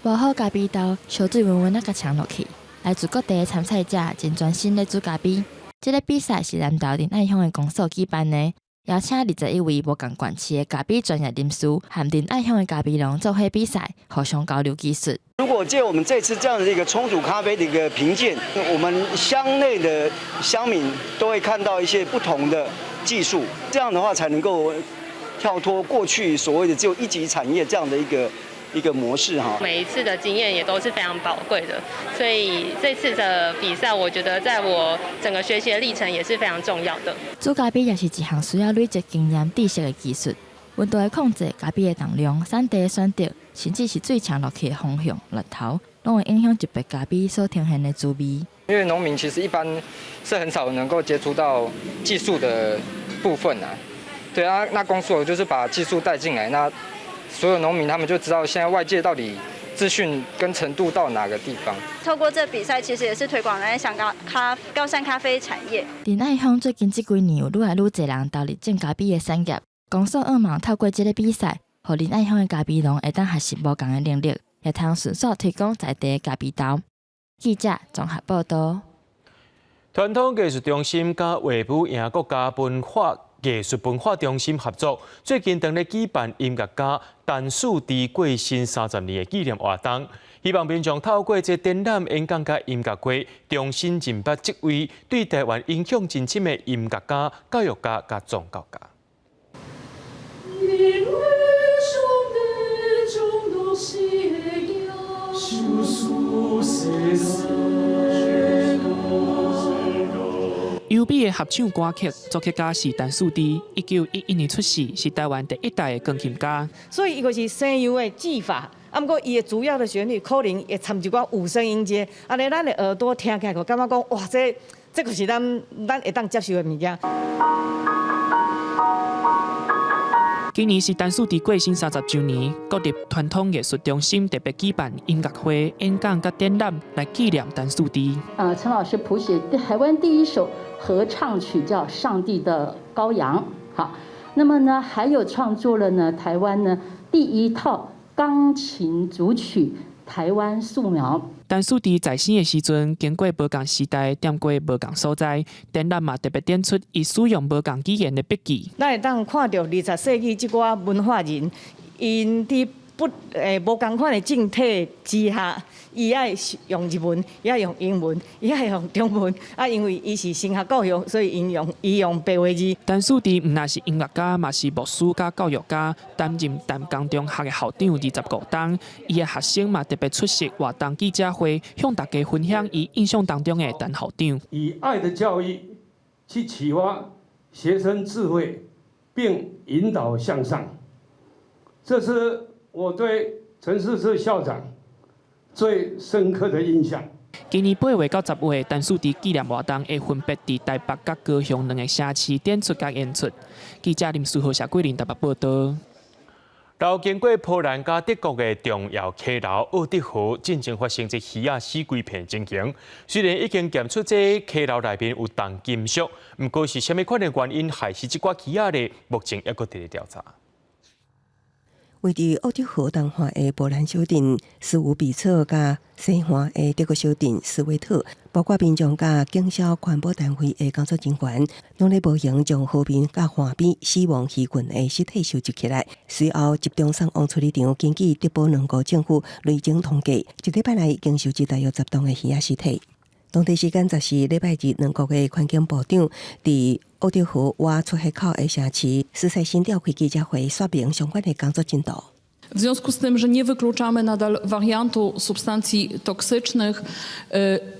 磨好咖啡豆，燒水溫溫仔共沖落去。來自各地的參賽者真專心咧煮咖啡。這个比賽是南投仁愛鄉的公所舉辦的，邀請21位無仝縣市的咖啡專業人士和仁愛鄉的咖啡農做伙比賽，互相交流技術。如果借我們這次這樣的一個沖煮咖啡的一個評鑑，我們鄉內的鄉民都會看到一些不同的技術，這樣的話才能夠跳脫過去所謂的只有一級產業這樣的一個模式哈。每一次的經驗也都是非常寶貴的，所以這次的比賽，我覺得在我整個學習的歷程也是非常重要的。煮咖啡也是一項需要累積經驗知識的技術，溫度的控制、咖啡的重量、產地的選擇，甚至是水沖落去的方向、力頭，攏會影響一杯咖啡所呈現的滋味。因為農民其實一般是很少能夠接觸到技術的部分啊，對啊，那公所就是把技術帶進來，那所有農民他們就知道現在外界到底資訊跟程度到哪個地方。透過這比賽，其實也是推廣咱上高咖高山咖啡產業。仁愛鄉最近這幾年有愈來愈濟人投入種咖啡的產業，公所向望透過這个比賽，予仁愛鄉的咖啡農會當學習無仝的能力，也通順紲推廣在地的咖啡豆。記者綜合報導。傳統藝術中心佮衛武營國家文化藝術文化中心合作，最近正咧舉辦音樂家陳樹芝過身30年的紀念活動，希望民眾透過這展覽、演講佮音樂會，重新認捌這位對台灣影響真深的音樂家、教育家佮宗教家。因為上帝眾多信仰，修世優美的合唱歌曲，作曲家是陳樹芝，1911年出世，是台灣第一代的鋼琴家。所以伊就是西洋的技法，啊，毋過伊的主要的旋律可能會摻一寡五聲音階，按呢咱的耳朵聽起來就感覺講，哇，這就是咱會當接受的物件。今年是陳述治過身30週年，國立傳統藝術中心特別舉辦音樂會、演講佮展覽來紀念陳述治。啊，陳老師譜寫台灣第一首合唱曲叫《上帝的羔羊》。好，那麼呢，還有創作了呢台灣呢第一套鋼琴組曲《台灣素描》。陳述治在生的時陣，經過無仝時代，踮過無仝所在，展覽嘛特別展出伊使用無仝語言的筆記。咱會當看著20世紀這寡文化人，𪜶佇不無仝款的政體之下，伊愛用日文，伊愛用英文，伊愛用中文。啊，因為伊是神學教育，所以伊用白話字。陳述治毋但是音樂家，嘛是牧師佮教育家，擔任淡江中學的校長25冬。伊的學生嘛特別出席活動記者會，向大家分享伊印象當中的陳校長。以愛的教育去啟發學生智慧，並引導向上，這是我對陳述治校長最深刻的印象。今年8月到10月，陳述治紀念活動會分別佇台北佮高雄兩个城市展出佮演出。記者林書豪、謝桂林台北報導。流經過波蘭佮德國的重要溪流奧德河，進前發生這魚仔死規片情形。雖然已經檢出這溪流內面有重金屬，毋過是啥物款的原因害死這寡魚仔咧？目前猶閣佇咧調查。位佇奧德河東岸的波蘭小鎮斯烏比策佮西岸的德國小鎮斯威特，包括民眾佮警消環保單位的工作人員，攏咧無閒將河邊佮岸邊死亡魚群的屍體收集起來。隨後集中送往處理場。根據德波兩國政府累積統計，一禮拜內已經收集大約10噸的魚仔屍體。當地時間14禮拜日，兩國的環境部長佇奧德河倚出海口的城市斯塞辛召開記者會，說明相關的工作進度。 W związku z tym, że nie wykluczamy nadal wariantu substancji toksycznych,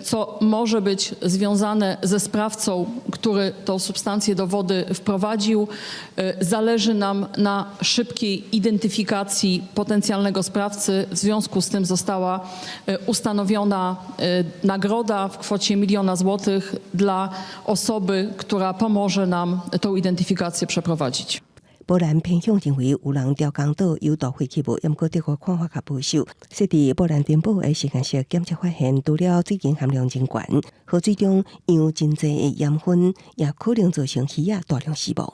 co może być związane ze sprawcą, który tą substancję do wody wprowadził, zależy nam na szybkiej identyfikacji potencjalnego sprawcy. W związku z tym została ustanowiona nagroda w kwocie miliona złotych dla osoby, która pomoże nam tą identyfikację przeprowadzić. 波蘭偏向認為有人刁工倒有毒廢棄物，毋過德國看法較保守。設佇波蘭東部的實驗室檢測發現，除了水銀含量真懸，河水中有真濟的鹽分，也可能造成魚仔大量死亡。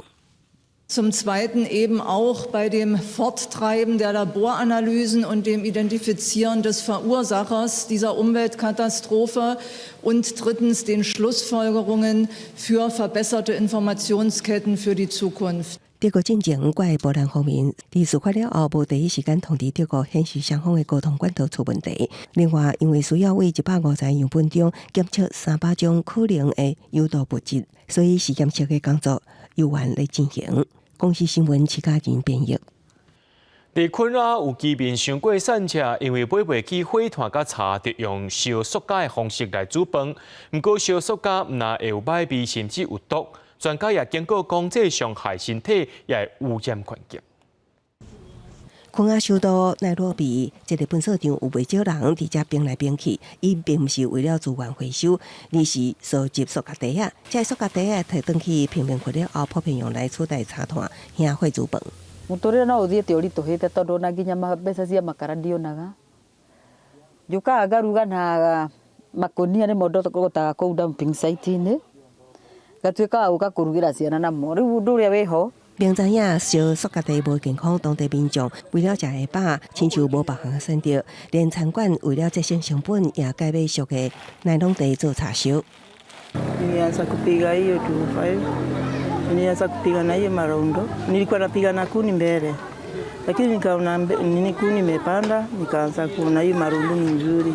Zum Zweiten eben auch bei dem Forttreiben der Laboranalysen und dem Identifizieren des Verursachers dieser Umweltkatastrophe und drittens den Schlussfolgerungen für verbesserte Informationsketten für die Zukunft. 德國進前怪波蘭方面，佇事發了後無第一時間通知德國，顯示雙方的溝通管道出問題。另外，因為需要對150個樣本中檢測300種可能的有毒物質，所以實驗室的工作猶原咧進行。公視新聞徐嘉仁編譯。佇肯亞有居民傷過散赤，因為買袂起火炭佮柴，就用燒塑膠的方式來煮飯。毋過燒塑膠毋但會有歹味，甚至有毒。專家也警告講，這傷害身體，也會污染環境。肯亞首都奈洛比這个糞掃場有袂少人佇遮拼來拼去，𪜶並毋是為了資源回收，而是收集塑膠袋仔。這塑膠袋仔提轉去貧民窟了後，普遍用來取代柴炭，燃火煮飯。 Mũtũrĩre no ũthiĩte ũritũhĩte tondũ ona nginya mbeca cia makara ndionaga. Njũkaga ngaruga na makũnia nĩmo ndogotaga kũu dumping site-inĩ, ngatuĩka wa gũka kũrugĩra ciana namo. Rĩu ũndũ ũrĩa wĩho 明知影燒塑膠袋無健康，當地民眾為了食會飽，親像無別項選擇，連餐館為了節省成本，也改買俗的奈龍袋做柴燒。 Nilianza kupiga hiyo 25. Nilianza kupiga na hiyo marundo. Nilikuwa napiga na kuni mbele, lakini nikaona nini kuni imepanda, nikaanza kuona hiyo marundo ni nzuri.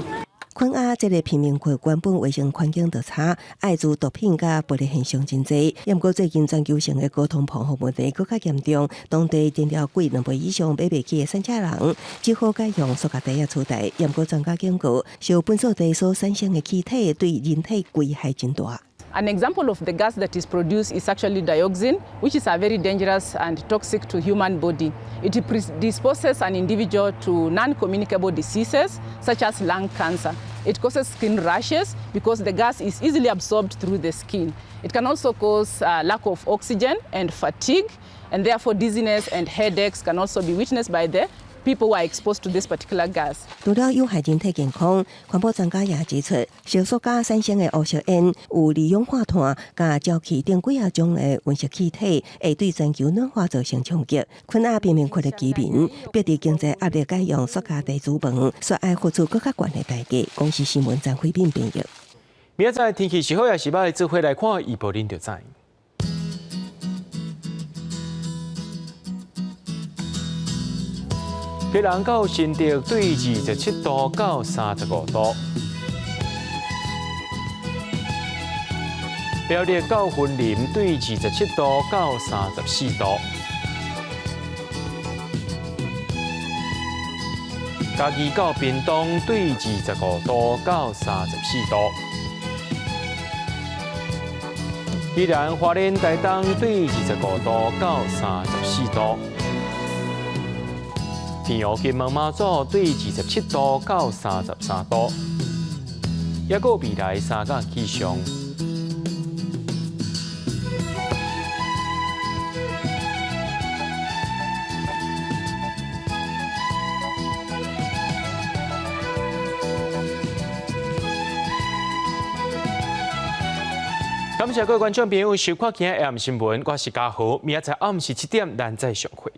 肯亞這个貧民窟原本衛生環境就差，艾滋毒品佮暴力現象真濟。毋過最近全球性的高通膨問題閣較嚴重，當地燃料貴兩倍以上買袂起的散赤人，只好改用塑膠袋仔取代。毋過專家警告，燒糞掃袋所產生的氣體對人體危害真大。 An example of the gas that is produced is actually dioxin, which is a very dangerous and toxic to human body. It predisposes an individual to non-communicable diseases such as lung cancer. It causes skin rashes because the gas is easily absorbed through the skin. It can also cause lack of oxygen and fatigue. And therefore dizziness and headaches can also be witnessed by the people who are exposed to this particular gas. 除了有害人體健康，環保專家也指出，燒塑膠產生的烏色煙有二氧化碳、佮沼氣等幾仔種的溫室氣體，會對全球暖化造成衝擊。肯亞貧民區的居民，逼佇經濟壓力改用塑膠袋煮飯，煞愛付出閣較懸的代價。公視新聞張惠敏編譯。明仔載天氣是好抑是䆀，做伙來看預報，恁就知。基隆到新竹對27度到35度，苗栗到雲林對27度到34度，嘉義到屏東對25度到34度，宜蘭花蓮台東對25度到34度。澎湖金門馬祖對27度到33度，抑閣未來三工氣象。感謝各位觀眾朋友收看今日 AM 新聞，我是嘉豪，明仔載暗時7點，咱再相會。